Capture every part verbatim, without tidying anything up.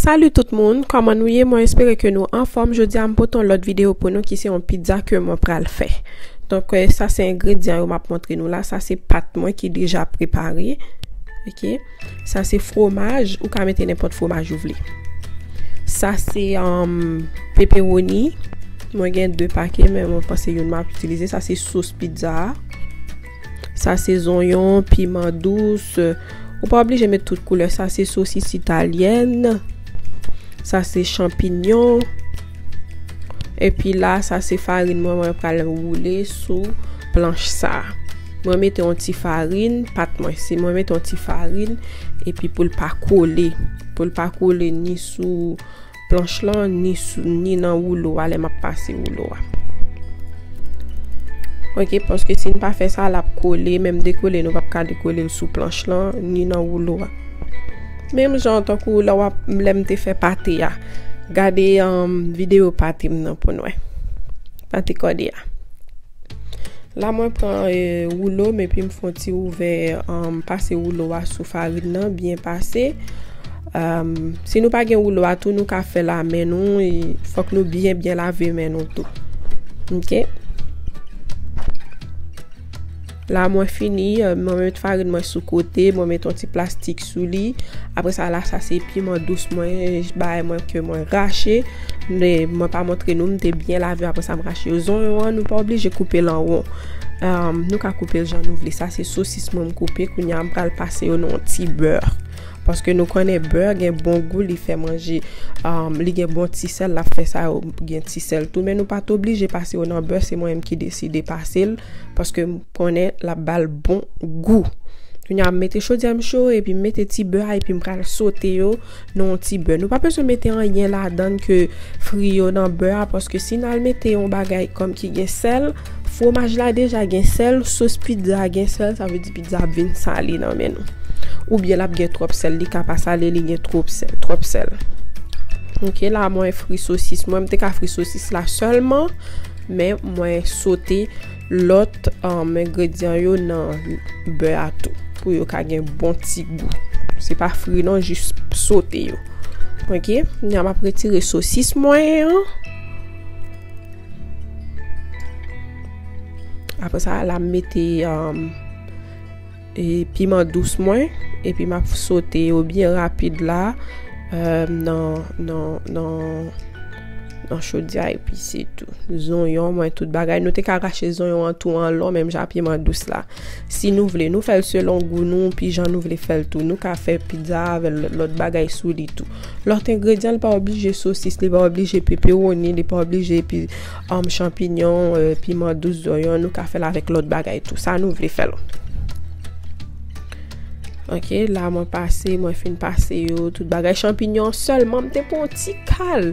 Salut tout moun, kòman nou ye? Mwen espere ke nou anfòm. Jodi a m pote yon lòt videyo pou nou ki se yon pizza ke mwen pral fè. Donk, eh, sa se engredyan yo m ap montre nou la. Sa se pat mwen ki deja prepare. Ok. Sa se fromaj, ou ka mete nenpòt fromaj ou vle. Sa se, um, pepperoni. Mwen gen de pake, men mwen panse youn m ap itilize. Sa se sos pizza a. Sa se zonyon, piman dous. Ou pa oblije met tout koulè. Sa se sosis italyèn. Sa se chanpinyon. Epi la, sa se farin mwen, mwen pral woule sou planch sa. Mwen mete yon ti farin, pat mwen, se mwen mete yon ti farin, epi pou l pa kole. Pou l pa kole ni sou planch lan, ni sou, ni nan woulo a, lè m ap pase woulo a. Ok, paske si n pa fè sa, l ap kole, menm dekole, nou p ap ka dekole l sou planch lan, ni nan woulo a. Menm jan tankou lè w ap, lè m te fè pate a. Gade, um, videyo pate m nan pou n wè. Pate kòde a. La, mwen pran, eh, woulo m, epi m fè yon ti ouvè, um, pase woulo a sou farin nan, byen pase. Um, si nou pa gen woulo a tou, nou ka fè l a men nou, e fòk nou byen, byen lave men nou tou. Ok? La, mwen fini, eh, mwen met farin mwen sou kote, mwen met yon ti plastik sou li. Apre sa, la, sa se piman dous mwen, bagay mwen ke mwen rache. Men mwen pa montre nou, m te byen lave, apre sa m rache yo. Zonyon an, nou pa oblije koupe l an won. Um, nou ka koupe l jan nou vle. Sa se sosis mwen m koupe. Kounye a m pral pase yo nan yon ti bè. Paske nou konnen bè gen bon gou, li fè manje, um, li gen bon ti sèl, l ap fè sa yo gen ti sèl tou. Men nou pa t oblije pase yo nan bè, se mwen menm ki deside pase l, paske m konnen l ap ba l bon gou. Kounye a, m mete chodyè m cho, epi m mete ti bè a, epi m pral sote yo nan yon ti bè. Nou pa bezwen mete anyen ladan l ke fri yo nan bè a, paske si n al mete yon bagay kòm ki gen sèl, fromaj la deja gen sèl, sos pizza a gen sèl, sa vle di pizza ap vin sale nan men nou. Oubyen l ap gen twòp sèl, li ka pa sale, li gen twòp sèl, twòp sèl. Ok, la mwen fri sosis mwen, m te ka fri sosis la sèlman, men mwen sote lòt, um, engredyan yo nan bè a tou, pou yo ka gen bon ti gou. Se pa fri non, jis sote yo. Ok, kounye a m ap retire sosis mwen an. Apre sa, la m mete, um, e piman dous mwen, epi m ap sote yo byen rapid la, um, nan, nan, nan, nan chodyè, epi se tou. Zonyon mwen, tout bagay. Nou te ka rache zonyon an tou an lò, menm jan piman dous la. Si nou vle, nou fè l selon gou nou, pi jan nou vle fè l tou. Nou ka fè pizza avè l, lòt bagay sou li tou. Lòt engredyan, li pa oblije sosis, li pa oblije pepewoni, li pa oblije pi, um, chanpinyon, eh, piman dous, zonyon, nou ka fè l avèk lòt bagay tou. Sa nou vle fè l. Ok, la mwen pase, mwen fin pase yo, tout bagay. Chanpinyon sèlman, m te pran yon ti kal.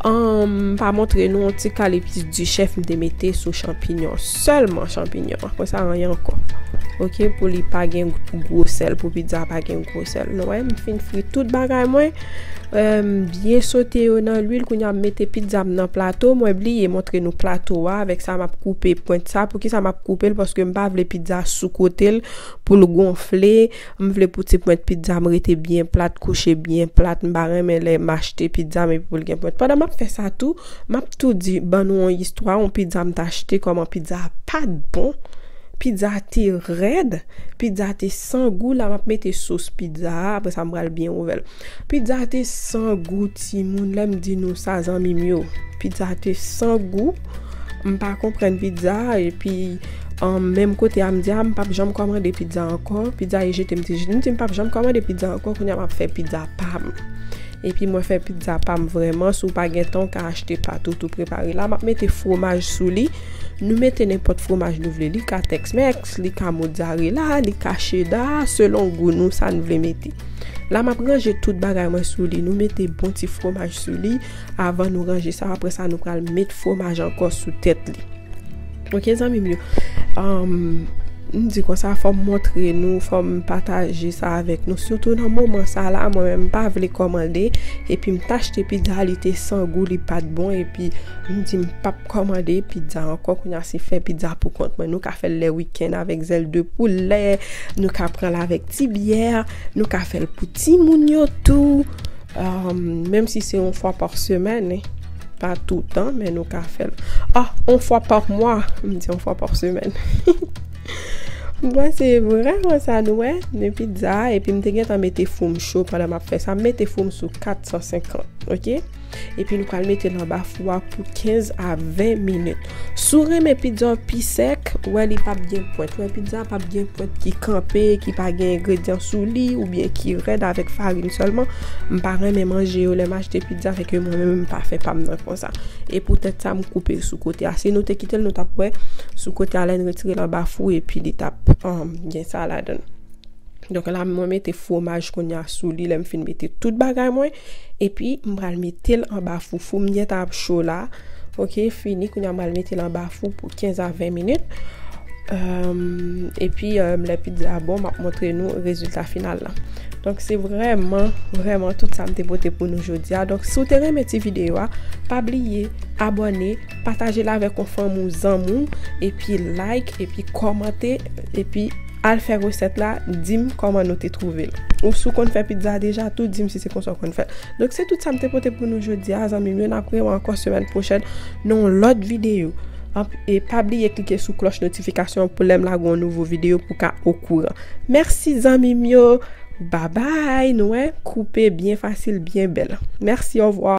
Um, m pa montre nou yon ti kal epis di chèf m te mete sou chanpinyon. Sèlman chanpinyon. Apre sa, anyen ankò. Ok, pou li pa gen gwo sèl, pou pizza pa gen gwo sèl. Nou wè, m fin fri tout bagay mwen. Um, byen sote yo nan lwil, kounye a m mete pizza m nan plato. Mwen bliye montre nou plato a, avèk sa m ap koupe pwent sa. Poukisa m ap koupe l? Paske m pa vle pizza sou kote l pou l gonfle. M vle pou ti pwent pizza m rete byen plat, kouche byen plat. M pa renmen lè m achte pizza m epi pou l gen pwent. Pandan m ap fè sa tou, m ap tou di, ban nou yon istwa, yon pizza m t achte, kòman pizza a pa t bon. Pizza a te rèd, pizza a te san gou. La, m ap mete sos pizza a, apre sa, m pral byen ouvè l. Pizza a te san gou, timoun, lè m di nou sa, zanmi m yo. Pizza a te san gou. M pa konprann pizza a, epi, um, menm kote a m di a, m p ap janm kòmande pizza ankò. Pizza e jete m te jete. M di m p ap janm kòmande pizza ankò, kounye a m ap fè pizza pa m. Epi mwen fè pizza pa m vrèman, si w pa gen tan, w ka achte pat ou tou prepare. La, m ap mete fromaj sou li. Nou mete nenpòt fromaj nou vle. Li ka Tex-Mex, li ka mozzarella, li ka cheddar, selon gou nou, sa n vle mete. La, m ap ranje tout bagay mwen sou li. Nou mete bon ti fromaj sou li avan nou ranje sa. Apre sa, nou pral met fromaj ankò sou tèt li. Ok, zanmi m yo. Um, m di konsa, fò m montre nou, fò m pataje sa avèk nou. Sitou nan moman sa la, mwen menm m pa vle kòmande. Epi m t achte pizza, li te san gou, li pa t bon. Epi m di m p ap kòmande pizza ankò. Kounye a se fè pizza pou kont mwen. Nou ka fè l lè wikenn avèk zèl de poulè. Nou ka pran l avèk ti byè. Nou ka fè l pou timoun yo tou. Menm si se yon fwa pa semèn, pa toutan, men nou ka fè l. Ah, yon fwa pa mwa, m di yon fwa pa semèn. Mwen se vrèman sa nou wè, men pizza, epi m te gentan mete fou m cho pandan m ap fè sa. M mete fou m sou kat san senkant, ok? Epi nou pral mete l anba fou a pou kenz a ven minit. Si w renmen pizza w pi sèk, ou wè li p ap gen pwent. Ou wè pizza p ap gen pwent ki kanpe, ki pa gen engredyan sou li, oubyen ki rèd avèk farin sèlman. M pa renmen manje yo lè m achte pizza, fè ke mwen menm m pa fè pa m nan konsa. E poutèt sa, m koupe sou kote a. Si nou te kite l, nou t ap wè sou kote a lè n retire l anba fou, epi li t ap um, gen sa ladan l. Donk la, mwen mete fwomaj kounye a sou li, lè m fin mete tout bagay mwen. Epi, m pral mete l anba fou. Fou m gentan ap cho la. Ok, fini. Kounye a, m pral mete l anba fou pou kenz a ven minit. Um, epi, um, lè pizza bon, m ap montre nou rezilta final la. Donk, se vrèman, vrèman tout sa m te pote pou nou jodi a. Donk, si w te renmen ti videyo a, pa bliye abòne, pataje l avèk yon fanmi w, zanmi w, epi like, epi kòmante, epi al fè resèt la, di m kòman nou te twouve l. Ou si w konn fè pizza deja, tou di m si se konsa w konn fè l. Donk, se tout sa m te pote pou nou jodi a, zanmi m yo. N ap rewè ankò semèn pwochèn nan yon lòt videyo. Anp-, e pa bliye klike sou klòch notifikasyon pou lè m lage yon nouvo videyo pou w ka okouran. Mèsi, zanmi m yo. Babay. Nou wè, koupe byen fasil, byen bèl. Mèsi, orevwa.